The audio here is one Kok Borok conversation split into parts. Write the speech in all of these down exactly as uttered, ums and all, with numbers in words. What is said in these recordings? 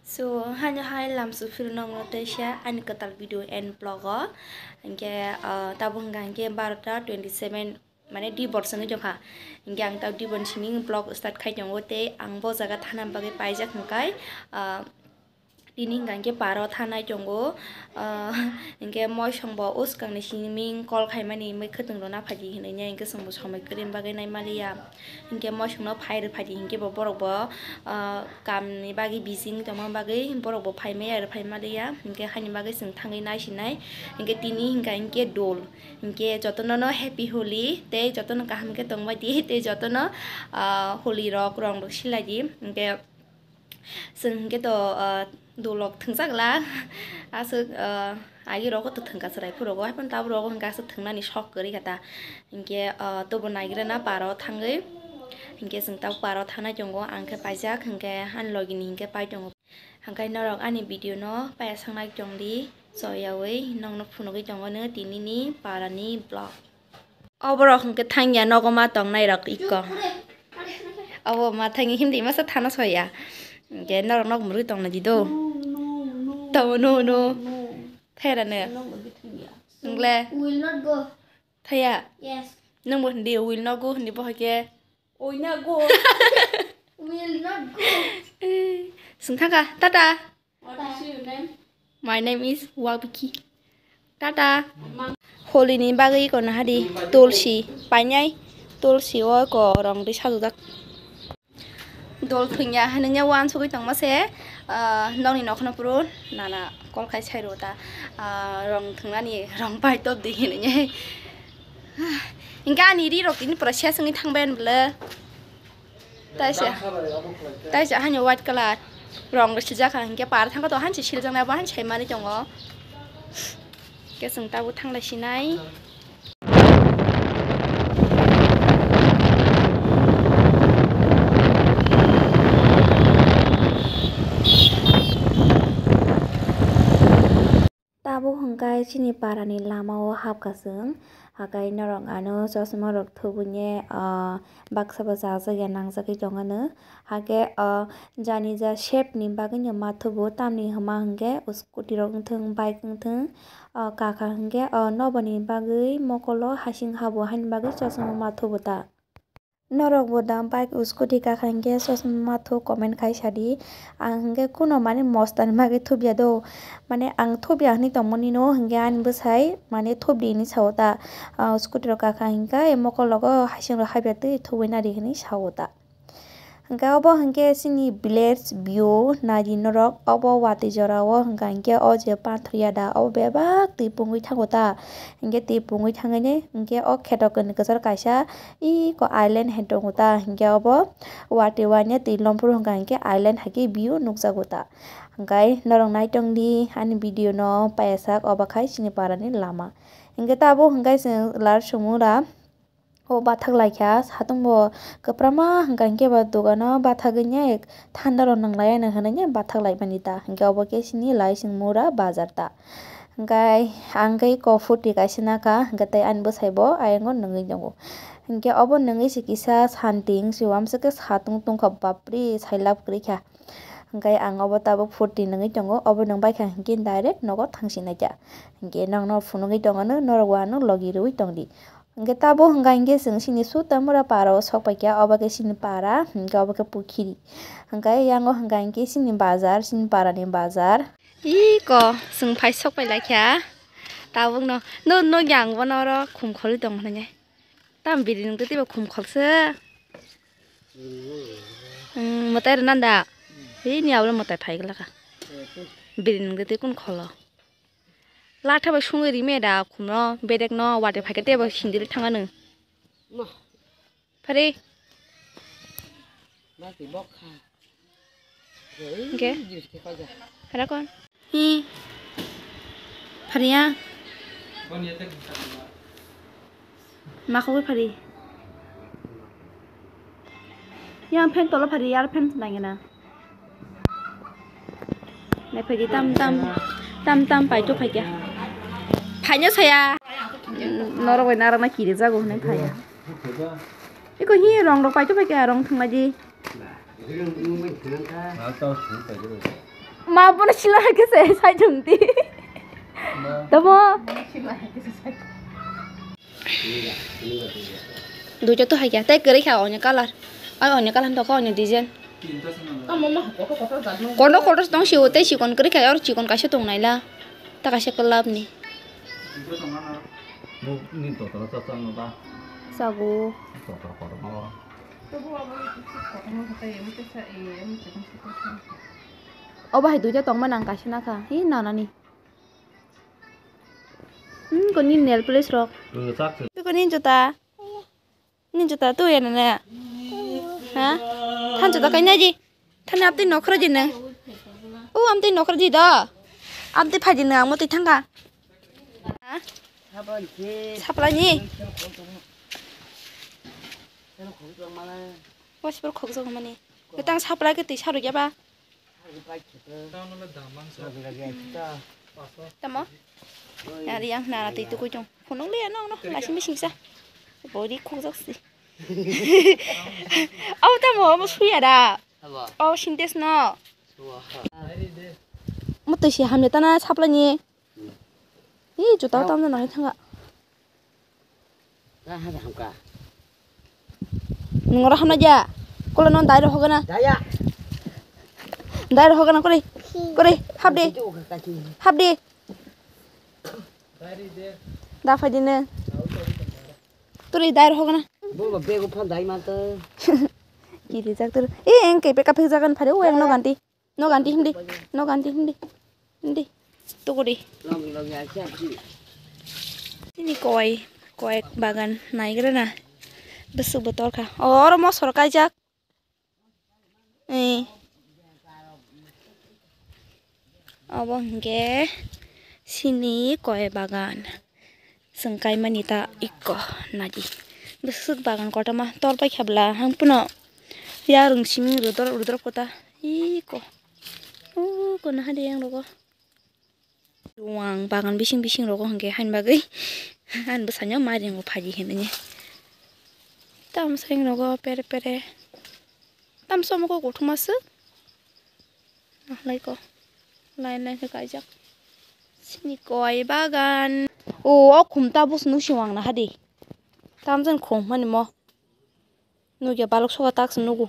So, haino hai lamsu phirno mano teisa ani kwtal video and vlog o. Hinkhe, ah, tabuk hwnkha hinkhe barota twenty seven, mane di bor songwi tongkha. Hinkhe ang tabuk di bor simi vlog start khai tongo tei ang bo jaga thana bagwi paijak hwnkhe, ah, tini hwnkha hinkhe paro thanai tongo. Ah, hinkhe moisongbo uskangni simi call khaimani mui khwtwng rwna phaidi hinwi hinkhe chwngbo somoi kwrwini bagwi naimaliya. Hinkhe moisongno phai rwphai di, hinkhe bo borok bo, ah, kamni bagwi busy wng tongma bagwi borok bo phai maya rwphai maliya, hinkhe haini bagwi chwng thangwi naisinai. Hinkhe tini hinkha hinkhe dol, hinkhe jotono no happy Holi tei jotono kaham khe tongbai di tei jotono, ah, Holi rok rong rok silai di. Hinkhe Chwng hinkhe to, ah, dolok thwngchak glak. Aswk, ah, agi rogo to thwngkha chwrai phuru rogo, haphano tabuk rogo hinkhe aswk thwngnani sok kwrwi kha ta. Hinkhe, ah, tobo naigrana paro thangwi. Hinkhe chwng tabuk paro thanai tongo, ang khe paijak hinkhe ani logini hinkhe pai tongo. Hwnkhe norok ani video no paiya sangnai tongdi, choyawi nokno phunugwi tongo no tinini parani vlog. O borok hwnkhe thangya nogo ma tongnai rok iko. Abo ma thangya hindi masa thana soya. Hwnkhe norok nok murui tongna di do. Tamo no no. Thaira ne. Ngle. Will not go. Thaya. Yes. Nang bo hindi will not go hindi bo hake. Will not go. Will not go. Sung thangka. Tata. What is your name? My name is Wabiki. Tata. Holi ni bagwi kono hadi tulsi painai, tulsi o ko rong ri sajak. Dol thwngya hinwi wansugwi tongma se, ah, nokni nokhono puro nana kol khai sai rw ta, ah, rong thwngnani rong pai top di hinwi. Hinkhe ani ri rok tini pura ses wngwi thangbai ani bwle. Taisa, taisa haino white colour rong rw sijak kha, hinkhe par thangkhe to hansi siljaknai bo hansi sai manwi tongo. Hinkhe chwng tabuk thanglai sinai. Tabuk hwnkhe chini parani lamao hapkha chwng, hakai norok ano chosma rok thubui ne, ah, baksa bo chajak ya nangjagwi tongano, hakhe, ah, jani ja shape ni bagwi no ma thubu, tamni hwnma hwnkhe scooty rok wngthung, bike wngthung, ah, kakha hwnkhe, ah, noboni bagwi mokolo hasing habo haini bagwi chosma ma thubu ta. Norok bo da bike scooty kakha hinkhe chosma ma thuk comment khai sadi. Ang hinkhe kuno mane mosta ni bagwi thupya do. Mane ang thupya hinwi tongmani no hinkhe ani bwsai mane thupdi hinwi sao ta. Ah, scooty rok kakha hinkhe mokol rogo hasing rok hapya twi thubui nadi hinwi sao ta. Hinkhe obo hinkhe chini village view naidi norok. Obo watwi jora o hinkha hinkhe o je pathor ya da obo bebak twi pungwi thango ta. Hinkhe twi pungwi thangwi ne hinkhe o kheto kwchar kaisa iko island hai tongo ta, hinkhe obo watwi waine twi lomphuru hwnka hinkhe island hai khe view nukjago ta. Hinkhe norok naitongdi ani video no paiyasak obo khai chini parani lama. Hinkhe tabuk hinkhe chwng lar sumura o bathak laikha, satung bo kwprama hwnka hinkhe bo dogano bathagwi ne thanda rok nwnglai ano hinwi ne bathak laimani ta, hinkhe obo khe chini lai chwng mura bazar ta. Hinkhe ang khe iko phuti kaisa nakha, hinkhe tei ani bwsai bo ayang o nungwi tongo. Hinkhe obo nungwi se kisa santi wngsi uamsuk khe satung tungkha, bapre, sailap kwrwi kha. Hinkhe ang obo tabuk phuti nungwi tongo, obo nung baikha hinkhe direct nogo thangsinai kha. Hinkhe nokno phunugwi tongano, norok bo ano logi rwui tongdi. Hinkhe tabuk hinkha hinkhe chwng chini sutamura para o sok paikha, obo khe chini para, hinkhe obo khe pukhiri. Hinkhe yango hinkha hinkhe chini bazar, chini parani bazar. Iko chwng phai sok pai laikha. Tabukno, no, no yang bono oro khum khorwi tong hwnwi. Tam biri nungtwi teibo khum khorse. Hmm, mwtai rwna da. Bini abo mwtai phai glaka. Biri nungtwi tei kun kholo. Latha bai sungwi rime da khumno, bedekno, watwi phaikhe teibo sindiri thangano. Phari. Hwnkhe? Phara kon? Hi. Phariya? Ma khogwi phari? Yang fan tolo phari, yar fan nangena. Nai phaidi tam tam, tam tam pai to phaikya. Phaino saya. Norok bai narok na kiri jago hwnwi phaiya. Iko hi rong rok pai to phaikya, rong thwngmadi. Ang tong thung pai de. Ma bono sila hai khe se sai chung di. Tamo. Duita to hai khe. Tai kwrwi kha onyo colour. Ai onyo colour to kha onyo design. Kono kotor tong siwo tei chikon kwrwi kha or chikon kaisa tong naila. Ta kaisa kwlap ni. Sago. Obo hai duita tongma nang kaisa nakha. Hi nanani. Hmm, koni nail polish rok. Tui koni juta. Ni juta tui ya nana. Ha? Than juta kai naji. Than apti nokra ji nang. O amti nokra ji do. Amti phaji nang mo tui thangka. Ha? Saplai ni. Wasipor khokjak mani. Betang saplai ke tui saruk ya ba. Tamo? Yari yang nana tui tukui tong. Phunuk le ano no, lasi mising sa. Body khokjak si. Au tamo, amo suya da. Au sintes no. Mo tui si hamya tana saplai ni. Ih, juta tam na nai thanga. Nung ora hamna ja. Kola non dai rohogana. Dai rohogana kore. Kore, hap de. Hap de. Da phai dine. Turi dai rohogana. Bo bego phan dai ma to. Ki rijak tur. Eh, eng ke pe kaphik jagan phare o eng no ganti. No ganti hindi, no ganti hindi, hindi. Tukuri. Ini koi, koi bagan naigra na. Besuk betor kha. Oro mosor kaijak. Eh. Obo hingke sini koi bagan. Chwng kaimani ta ikko naidi. Bwswk bagan kotorma tor paikha bwla hang phano yarwng simi rwdorok rwdorok kota ikko. Ukko naha de yang rogo. Chuwang bagan bising bising rogo hwnkhe hain bagwi. Ani bwsano ma ringo phaidi hinwi. Tam swng rogo pere pere. Tam somo kok kothoma swk. Nahlaiko. Line line khe kaijak. Sini koi bagan. O, o khum tabuk se nusi wang naha di. Tamjani khum mani mo. Nugya balok soka tak se nugo.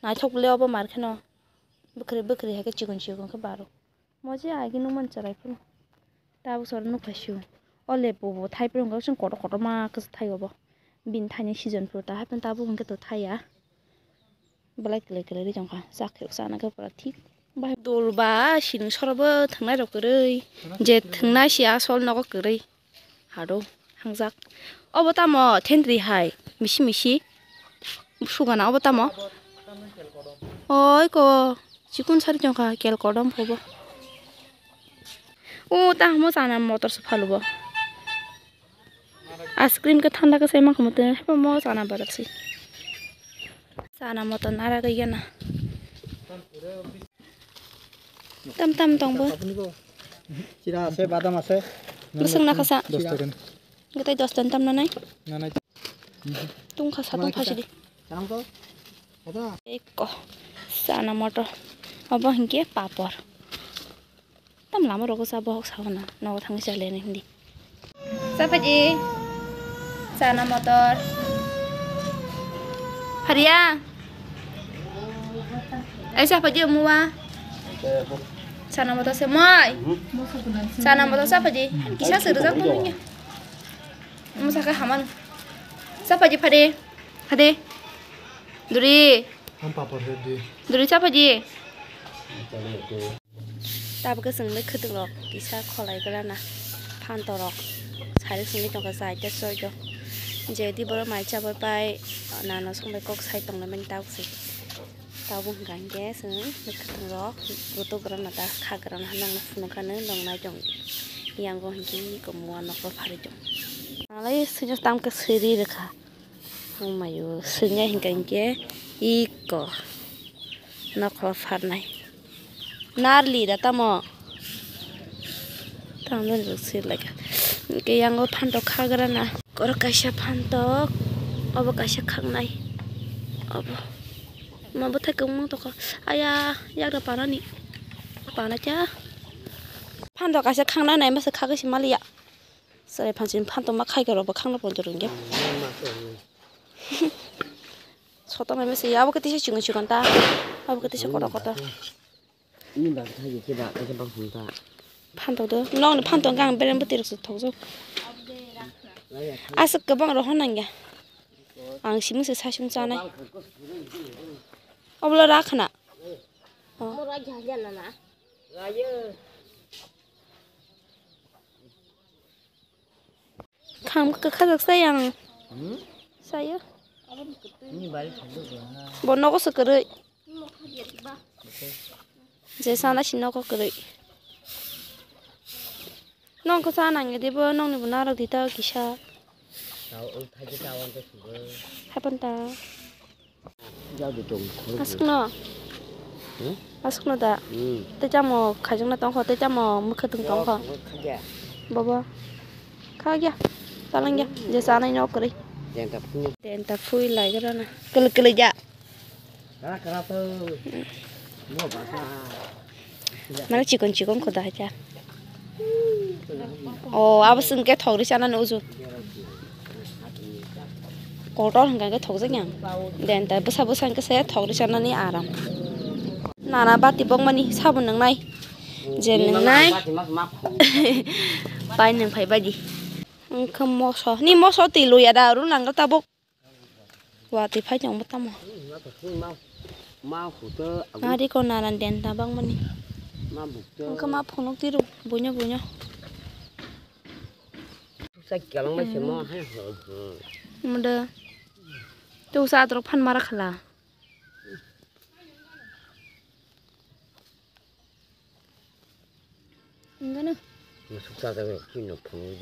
Naithok le obo mar kheno. Bwkhri bwkhri hai khe chikon chikon khe baro. Moje agi nukmani chwrai phano. Tabuk soro nukphai sio. O lebu bo thaiphuru wngkha, kotor kotorma khe thai obo. Bini thaini season phuru ta hapheno tabuk hwnkhe to thaiya. Belai kwlwi kwlwi ri tongkha. Chakhe chana khe pura thik. Bai dol ba siring soro bo thwngnai rok kwrwi. Je thwngnai se asol nogo kwrwi. Hado hangjak. Obo tamo thentri hai misi misi. Sugana obo tamo. Oi ko chikon sari tongkha kel kodom phobo. O ta hamo chana motor se phalubo. Ice cream khe thanda khe se ma khamo te mo chana barak se. Chana motor nara gaya na. Tam tam tong bo. Chira ase, badam ase. Bwswk nakha sa. Dos taka. Gatai dos taka tam nanai. Nanai. Tungkha sa tungkha sidi. Ekko. Chana motor. Obo hingke papor. Tam lama rogo sa bohok sa hona. Nogo thangwi chaleni hindi. Sapaji. Chana motor. Pharia. Ai sapaji muwa. Chana motor se mai. Chana motor sapaji. Kisa se rijak tongya. Musaka haman. Sapaji phade. Phade. Duri. Duri sapaji. Tabuk khe chwng bai khwtwng rok kisa kholai gra na phanto rok sai rok simi tongkha chai ta choi do je di borok mai chabai pai nana song bai kok sai tong nai mani tabuk se tabuk hwnkha hinkhe chwng bai khwtwng rok rutuk gra na ta kha gra na nang phunuk kha nw nong nai tong di yango hinkhe iko mua nokol pharwi tong nalai swijak tam khe swi ri rwkha. Omayo, swngnai hinkha hinkhe iko nokho pharnai. Narli da tamo. Tamo rok sir laika. Hinkhe yango phantok khagrana. Oro kaisa phantok, obo kaisa khaknai. Obo. Ma bwthai kwbangma tongkha. Aya, yagra parani. Pana cha. Phan rok kaisa khangna nai masa khagwi se maliya. Sare phan sin phan tongma khai rok bo khangna ponjo rwngya. Sotong nai masa ya, abo khe tisa chikon chikon ta. Abo khe tisa kotor kotor. Ini bak thagi khe bak khe bak hum ta. Phan tong do. Nong ni phan tong khe ang bereng bwtwi rok se thokjak. Aswk kwbang rok hwn nangya. Ang simung se sasung chanai. Oblo ra khna. Oh. Kham kwkha jak sai ang. Hmm? Sayo. Ni bari thangdo ha. Bo nogo se kwrwi. Je sana si nogo kwrwi. Nong khe cha nang edi bo nong ni bo narok di ta kisa. Tao ul thagi ta wan ta sugo. Hapan ta. Asukno. Hmm? Asukno da. Hmm. Tei chamo khajwkna tongkho, tei chamo mwkhwtwng tongkho. Bobo. Khagya. Talangya. Je chanai no kwrwi. Denta phui. Denta phui lai gra na. Kwlwi kwlwi ja. Kara kara to. Mo basa. Mana chikon chikon khoda hacha. Oh, abo sengke thogri chanani uju. Kotor hwnkha khe thokjak yang. Denta bwsa bwsa hwnkhe se thogri chanani aram. Nana bati bokmani sabun nwngnai. Je nwngnai. Pai nwng phai baidi. Wngkha moso. Ni moso twi luya da, ru nangkha tabuk. Watwi phai tongmo tamo. Ma, ma, ma, huto, agu. Ari ko nanan den tabang mani. Ma bukto. Wngkha ma phunuk tiru, buino, buino. Sa kialang mai se mo, hmm, hai, ho, ho. Mada. Tu sa atrok phan mara khala. Enggak no. Masuk saja ke kino phone.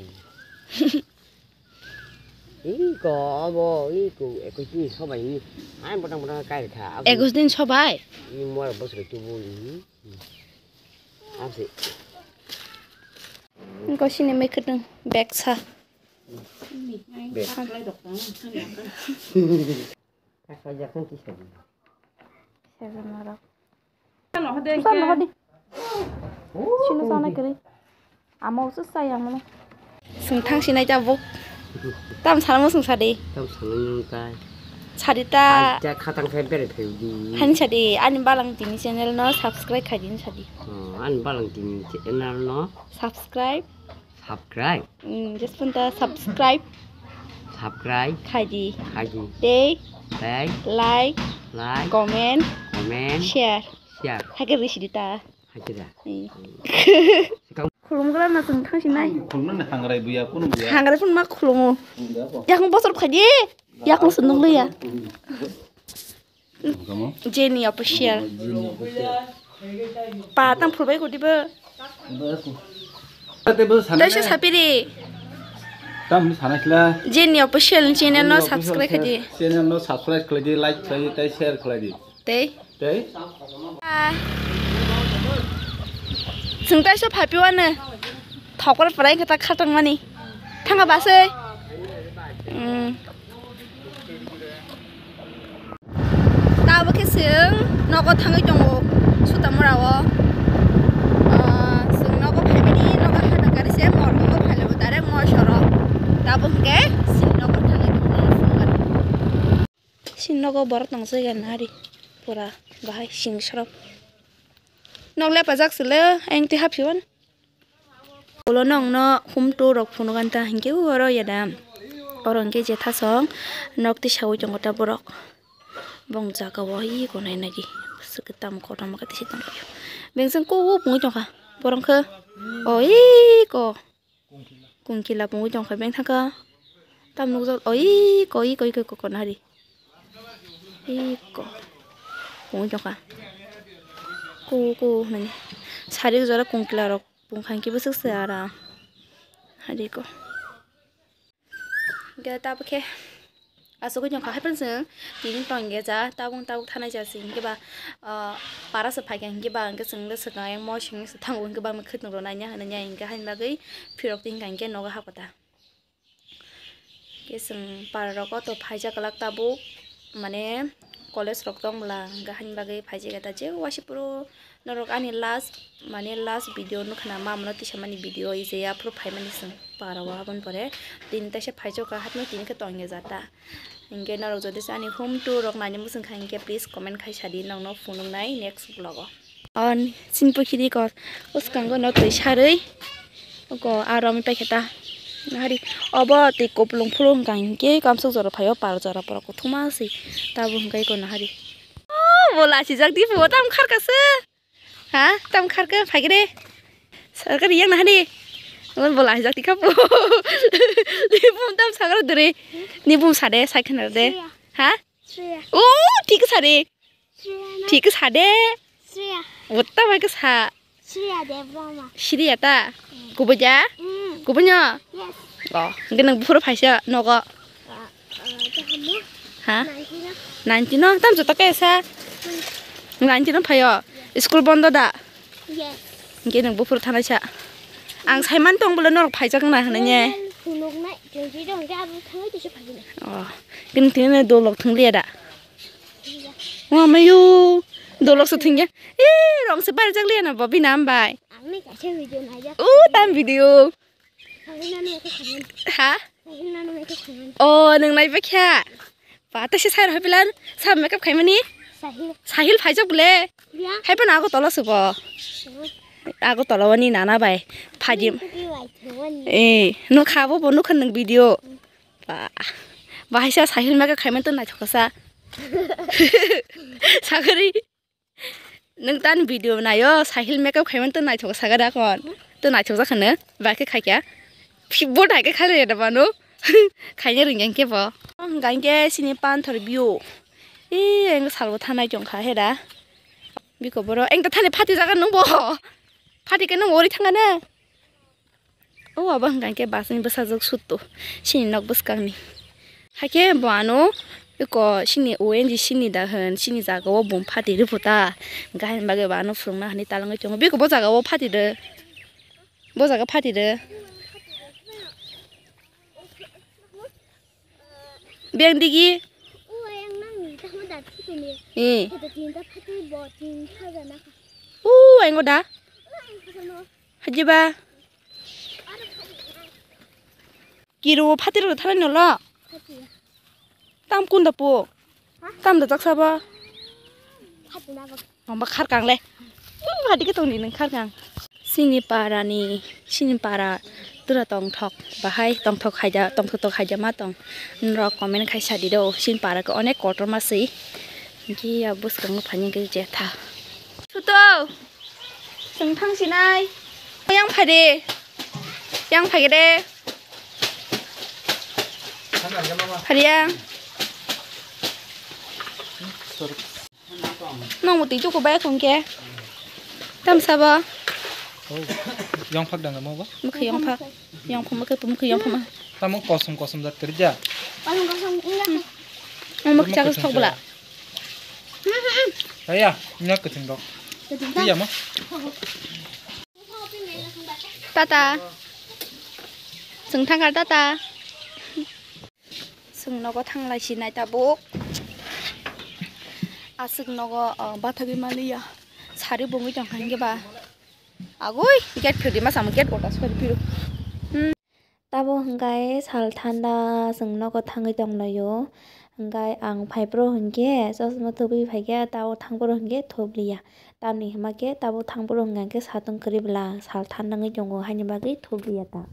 Iko abo, iko, eko kini sobai ni. Ai botang botang kai kha. Ekus din sobai. Ni mor bos ke tubu ni. Asi. Engko sini mai khedeng bag sa. Bag. Seven oro. Sano hodi. Sino sana kiri. Amo usus saya mono. Sung thang sinai ta buk. Tam sana mo sung sadi. Tam sana nung tai. Sadi ta. Ai ta khatang khai bere pheu di. Hani sadi ani balang tini channel no subscribe khai din sadi. Oh, ani balang tini channel no. Subscribe. Subscribe. Hmm, just pun ta subscribe. Subscribe. Khai di. Khai di. Tei. Tei. Like. Like. Comment. Comment. Share. Share. Hai ke risi di ta. Hai ke da. Khulum gala na sung thang sinai. Khulum na hangrai buya, kunu buya. Hangrai pun ma khulumu. Yakung bosor khai di. Yakung sung nung ya. Jenny Official. Pa tang phulbai kodibo. Taisa sapiri. Tam sana sila. Jenny Official channel no subscribe khaidi. Channel no subscribe khaidi, like khaidi, tei share khaidi. Tei. Tei. Sung taisa phapiwano. Thokor prai kata khatang mani. Thanga basai. Hmm. Tabuk khe chwng nogo thangwi tongo Sutamura o. Ah, chwng nogo phaimani nogo hana gari se Morgong o phailaio direct Morsoro. Tabuk hwnkhe chwng nogo thangwi tongo phunukgani. Chwng nogo borok tongsaikha nari pura bahai sing sorok. Nok lepajak se le ayang twi haphiwano. Ulo nokno humtu rok phunukgani ta hinkhe oro yada. Oro hinkhe jethasong nok tisaui tongo ta borok. Bong jagao iko nai nai di. Bwswk tamo kotorma khe tisi tonglaio. Bengsa kuk pungwi tongkha. Borok khe o iko. Kungkila pungwi tongkha bengthangkha. Tam nukjak o iko, iko, iko, iko, iko nari. Iko. Pungwi tongkha. Ku, ku, hwnwi. Sari jora kungkila rok pungkha hinkhe bwswk se ara. Hari ko. Hinkhe tabuk khe asugwi tongkha. Hai phano chwng tini tong ya ja tabuk tabuk thanai ja se hinkhe ba, ah, para se phaikha hinkhe ba hinkhe chwng le swkang yang mo simi se thango hinkhe ba mwkhwtwng rok nanya hwnwi ya hinkhe haini bagwi phirok twi hinkha hinkhe nogo hakota. Khe chwng para rok o to phaijak glak tabuk, mane college rok tong bwla, hwnkhe haini bagwi phaijak ya ta je waisa phuru Norok ani last, mane last video nukha na, ma mano tisa mani video, ije aphuru phaimani chwng para o, aboni pore tini taisa phaichok kha, hapno tini khe tongya jata. Hinkhe norok jodi se ani home tour rok naina muchung kha, hinkhe please comment khai sadi, nokno phunuknai next vlog o. On sin pukhiri kor, uskango no twi sarwi, oko aro mi paikhe ta. Nahari, obo twi kupulung phuru hwnkha hinkhe kamsuk jora phaio, par jora pora kuthuma se, tabo hwnkhe iko nahari. Oh, bola sijak di phuo tam kharkha se. Ha? Tam kharkha phaikhe de. Sarkar yang nahari. Obo bola sijak di khapu. Ni bum tam sakar dure. Ni bum sade, sai khana de. Shreya. Ha? Shreya. Oh, thik sade. Shreya na. Thik sade. Shreya. Botta bai khe sa. Shreya Debbarma. Shreya ta? Mm. Kubui ja? Mm. Kubui no? Yes. Oh, hwnkhe nwng buphuru phaisa nogo? Ah, ah, tamo? Ha? Nineteen o. Nineteen o? Tam jota khe sa? Mm. Nineteen o phaio? Yes. School bondo da? Yes. Hwnkhe nwng buphuru thanai sa? Ang saiman tong bole norok phaijak na hwnwi ne? Well, phunuknai, twenty tong khe abo thangwi tisa phaikhe nai. Oh, hwnkhe nwng tini dolok thwngliya da? Wamayu, dolok se thwngya. Eh, rong se barjak liya na bo bina hambai. Ang ni kaisa video naijak. Oh, tam video. Sahil nanu ekhe khaman. Ha? Sahil nanu ekhe khaman. Oh, nwng nai bakha. Ba, ta se sai rw pilan. Sa makeup khaimani? Sahil. Sahil phaijak bole. Ya. Hai pa na ago tolo se bo. Hmm. Ago tolo wani nana bai. Phaji. Ini tu ki wai thwani. Eh, no khabo bo nukhan nwng video. Hmm. Ba, bahai sa Sahil makeup khaimani to naithok sa. Sagari. Nwng tan video nayo, Sahil makeup khaimani to naithok sagada kon. To naithok jakhano, ba khe khaikya. Phi-, bo thai khe khalai da bano. Khaina ringya khe bo. Hwnkha khe sini panthor view. Ee, ang salbo thanai tongkha heda. Biko boro, ang ta thani phati jaga nung bo. Phati khe nung ori thangana. O abo hwnkha khe bus ni bwsajwk sutto, chini nok bwskangni. Hakhe bo ano eko chini O N G C ni da hwn, chini jaga o bum phati rw phuta. Hwnkha haini bagwi bo ano phwrwngna hwnwi talangwi tongo. Biko bo jaga o phati rw. Bo jaga phati rw. Beng digi. Eh. O, engo da. Hajiba. Kiru phatiro thani nolo. Tam kunda po. Tam da jaksa ba. Mamba kharkang le. Hadi ke tongni nang kharkang. Sini para ni, sini para tura tongthok bahai, tongthok haida, tongthok tok haida ma tong. Nrok comment khai sadi do, sini para ke onek kotor ma si. Ki ya bus kang phani ke jetha. Suto. Sengthang sinai. Yang phade. Yang phagede. Phariya. Nong muti tuku bai khungke. Tam sabo. Oh, yang phak dang mo ba? Mukhi yang phak. Yang phak mukhi, mukhi yang phak. Tamo kosom kosom jat kerja. Kosom kosom iya. Mukhi chagas thok bela. Aya, nya kething dok. Iya ma. Tata. Chwng thangkha tata. Chwng nogo thanglai sinai tabuk. Aswk nogo, ah, bathagwi maliya. Sari bungwi tongkha hinkhe ba. Agoi, gate phirdi ma samo gate kotor sori phiro. Hmm. Tabo hwnkhe sal thanda chwng nogo thangwi tonglaio. Hwnkhe ang phaiphuru hinkhe chosma thubwi phaikhe tabo thangphuru hinkhe thubliya. Tamni hwnkhe tabo thangphuru hwnkhe satung kwrwi bwla sal thanda wngwi tongo haini bagwi thubliya ta.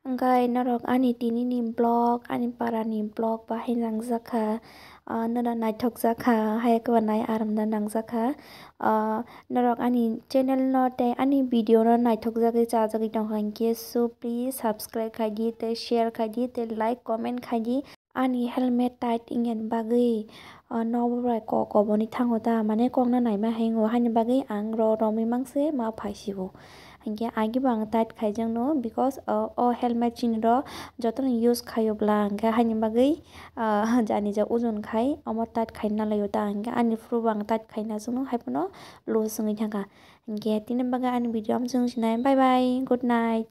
Hwnkhe norok ani tinini vlog, ani parani vlog bahai nangjakha. Ah, nono naithokjakha, hayakhe bo nai aramno nangjakha. Ah, norok ani channel no tei ani video no naithokjagwi chajagwi tongkha hinkhe, so please subscribe khaidi tei share khaidi tei like comment khaidi. Ani helmet tight wngya bagwi, ah, nobo bai kok koboni thango ta, mane kokno naima hingo, haini bagwi ang ro romwi mangse ma phaisio. Hinkhe agi bo ang tight khaijakno, because, ah, o helmet chini ro jotono use khaio bwla, hinkhe haini bagwi, ah, jani je ojon khai omo tight khaina laio ta, hinkhe ani phuru bo ang tight khaina chwngno, haiphano loose wngwi thangkha. Hinkhe tini bagwi ani video amo chwng sinai, bye bye, good night.